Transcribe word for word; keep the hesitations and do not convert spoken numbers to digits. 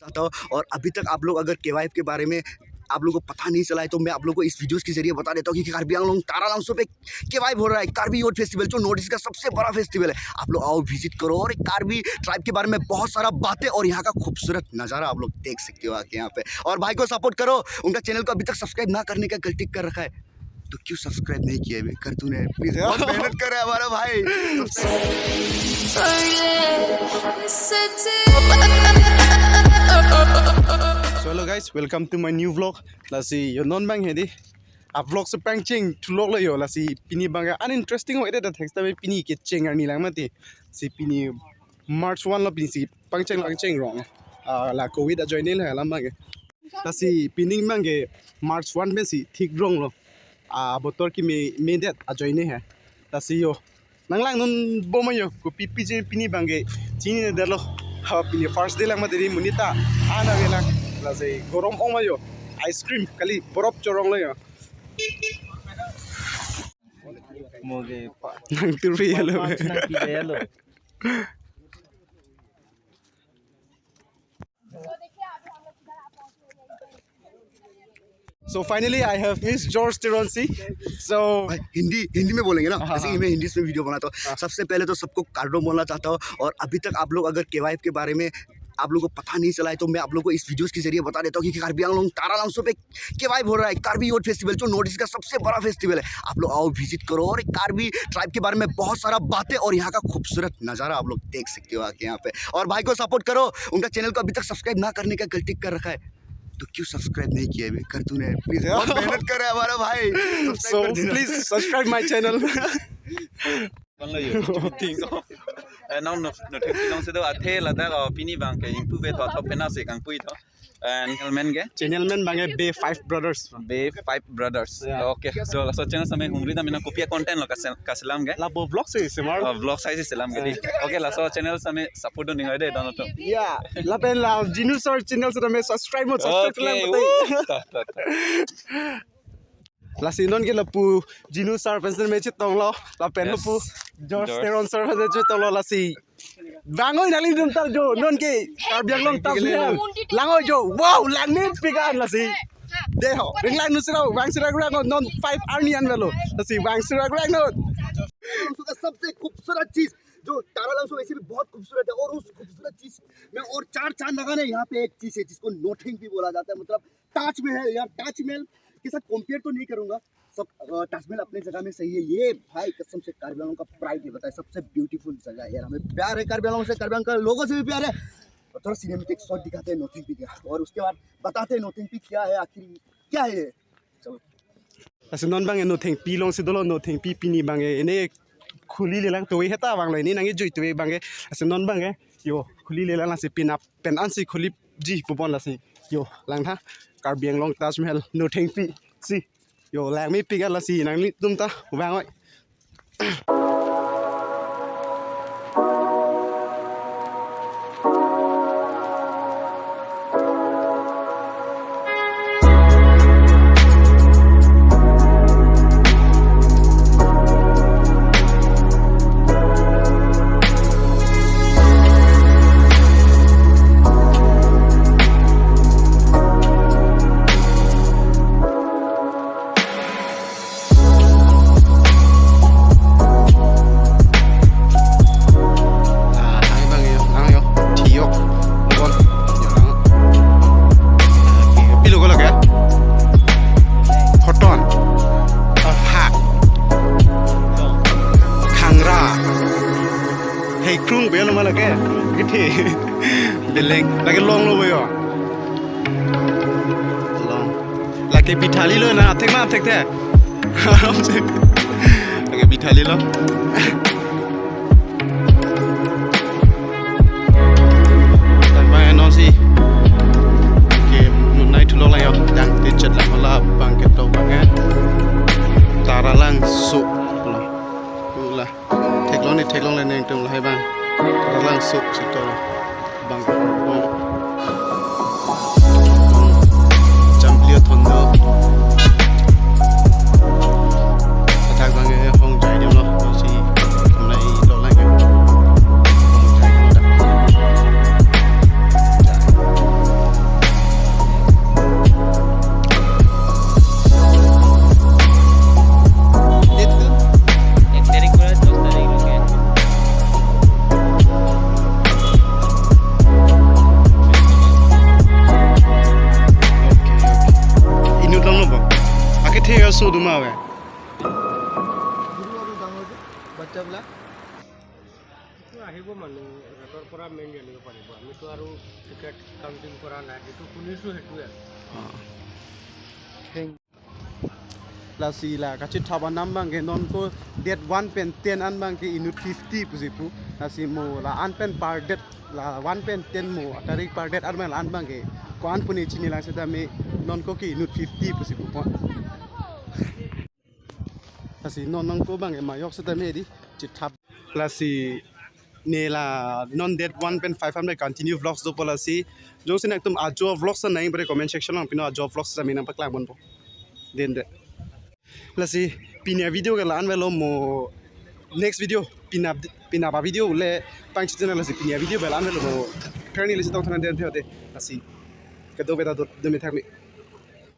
चाहता हूँ। और अभी तक आप लोग अगर केवाईएफ के बारे में आप लोगों को पता नहीं चला है, तो मैं आप लोगों को इस वीडियोस के जरिए बता देता हूँ कि कार्बी आंगलोंग तारालांगसो पे केवाईएफ हो रहा है, कार्बी यूथ फेस्टिवल, जो नॉर्थ ईस्ट का सबसे बड़ा फेस्टिवल है। आप लोग आओ, विजिट करो और एक कार्बी ट्राइब के बारे में बहुत सारा बातें और यहाँ का खूबसूरत नज़ारा आप लोग देख सकते हो आके यहाँ पे। और भाई को सपोर्ट करो, उनका चैनल को अभी तक सब्सक्राइब ना करने का गलती कर रखा है, तो क्यों सब्सक्राइब नहीं किया अभी? कर तूने, प्लीज, बहुत मेहनत कर रहा है हमारा भाई। So hello guys, welcome to my new vlog. Lasi yo non bang hedi. A vlog si pangcheng thulok lo yo, lasi pini bang an interesting ho ede da thek ta pini kecheng arni lang mati. Si pini March one lo pini si pangcheng pangcheng rong. Ah, la covid ajoine le lam bang. Lasi pini bang ke March one pensi thik rong lo. Ah, botor keme, me det ajoine he. Lasi yo. Nang lang non bom yo. Kopi pije pini bang ke chinine det lo. Ha pini first day lang mati monit ta. Ana ke lang. Lasi gorom ong yo. Ice cream kali borop chorong lo yo. Moge pa. Nang turi lo. Nang pije lo. So finally, I have Miss George Teronsi. So भाई, हिंदी हिंदी में बोलेंगे ना, हाँ, जैसे कि हाँ। मैं हिंदी में वीडियो बनाता हूँ। हाँ। सबसे पहले तो सबको कार्डो बोलना चाहता हूँ, और अभी तक आप लोग अगर केवाईएफ के बारे में आप लोगों को पता नहीं चला है, तो मैं आप लोगों को इस वीडियोस के जरिए बता देता हूँ कि कार्बी आंगलोंग तारालांगसो पे केवाईएफ हो रहा है, कार्बी यूथ फेस्टिवल, जो नॉर्थ ईस्ट का सबसे बड़ा फेस्टिवल है। आप लोग आओ, विजिट करो और एक कार्बी ट्राइब के बारे में बहुत सारा बातें और यहाँ का खूबसूरत नज़ारा आप लोग देख सकते हो आके यहाँ पे। और भाई को सपोर्ट करो, उनका चैनल को अभी तक सब्सक्राइब ना करने का गलती कर रखा है, तो क्यों सब्सक्राइब नहीं किया अभी? कर तूने, प्लीज, बहुत मेहनत कर रहा है हमारा भाई। सब्सक्राइब कर देना। So please subscribe my channel. Kon lo yo, ting ko. Eh, nong no, no thek long si do athe ladak, oh, pini bang ke impu be tho tho pena si kangpui tho. And channel men ke? Channel men bang ke Be Five Brothers. Be Five Brothers. Yeah. Okay. So, so channel same humri da mina kopi a content lo kasel-, kaselam ke? Lapu vlog si semar. Oh, vlog size selam ke di. Yeah. Okay, laso channel same support do ningai de dono to. Yeah. Lapen la Jinu sir channel same subscribe mo, subscribe. Okay, lang betai. Woo. Ta, ta, ta. Lasi non ke lapu Jinu sir pensi me chetong lo, lapen, yes, lapu George, George Teron sir pensi chetong lo lasi. Vang oi nanglitum ta jo, non ke Karbi Anglong Taj Mahal. Lang oi jo, wow, langmepik an lasi. De ho, ring lang nu sira, vang sira rang non five arni an velo. Lasi vang sira rang non. उसका सबसे खूबसूरत चीज, जो तारालांगसो वैसे भी बहुत खूबसूरत है, और उस खूबसूरत चीज में और चार चांद लगाना है। यहाँ पे एक चीज है जिसको नोथेंगपी बोला जाता है, मतलब ताजमहल। यार, ताजमहल के साथ कंपेयर तो नहीं करूंगा, सब, अ, ताजमहल अपने जगह में सही है। ये भाई कसम से कार्बी आंगलोंग का प्राइड है, बताए, सबसे ब्यूटीफुल जगह है यार। हमें प्यार है कार्बी आंगलोंग से, कार्बी आंगलोंग के लोगों से भी प्यार है। और थोड़ा सिनेमैटिक शॉट दिखाते हैं नोथेंगपी का, और उसके बाद बताते हैं नोथेंगपी क्या है, आखिर क्या है ये। Lasi non bang e nothengpi along si dolo, nothengpi pini bang e ene khuli lelang, towe heta vang lo, ene nangkejui towe bang e. Lasi non bang e yo khuli lelang, lasi pina pen ansi khuliji pupon lasi yo langtha Karbi Anglong Taj Mahal nothengpi si yo langmepik an lasi nanglitum ta vang oi. Ah, hai bang yo, ang yo, thiyok, bon, yo lang. Pilo ko lake? Cotton, hak, khangra, heikrung bel ma lake, githe, beleng, lake long lo bo yo. Long. Lake bithali lo na, thek ma thek the. Aram se. Lake bithali lo. Tangba eno si. Ke nunai thulo la yo. Dang te chet la mala bang ke to bang e. Taralangso. Lo. Ula. Theklong ni theklong le neng tum lahai bang. Taralangso si to bang ko bang. Jamplio thondo. Atak bang e hong jai dim lo si. দুমাৱে। সৰু আৰু ডাঙৰ যে বাচ্চাবিলাক। এইটো আহিব মানুহ, ৰেটৰ পৰা মেইন জানিব পাৰিব। আমিতো আৰু টিকেট কাউণ্টিং কৰা নাই, যিটো শুনিছোঁ সেইটোৱে আৰু। Lasi la kachethap anam abangke non ko date one pen ten an abangke inut fifty pusi pu. Lasi mo la-an pen per date, la one pen ten mo tarik per date an abang la-an abangke ko-an pu ne chinilang setame non ko ke inut fifty pusi pu po. Lasi non non ko abangke mayok setame di chethap. Lasi ne la non date one pen five an continue vlogs dopo lasi. Jongsi nangtum ajo vlogs nangji pu comment section along pino ajo vlogs setame nangpaklang ponpo. Dende. Lasi pini avideo ke la-an avelo, mo next video pini ap-, pini avideo le pangchitena, lasi pini avideo ke la-an avelo, mo pherni lesi tong thana dende hote. Lasi kadokave ta do, do me thak me.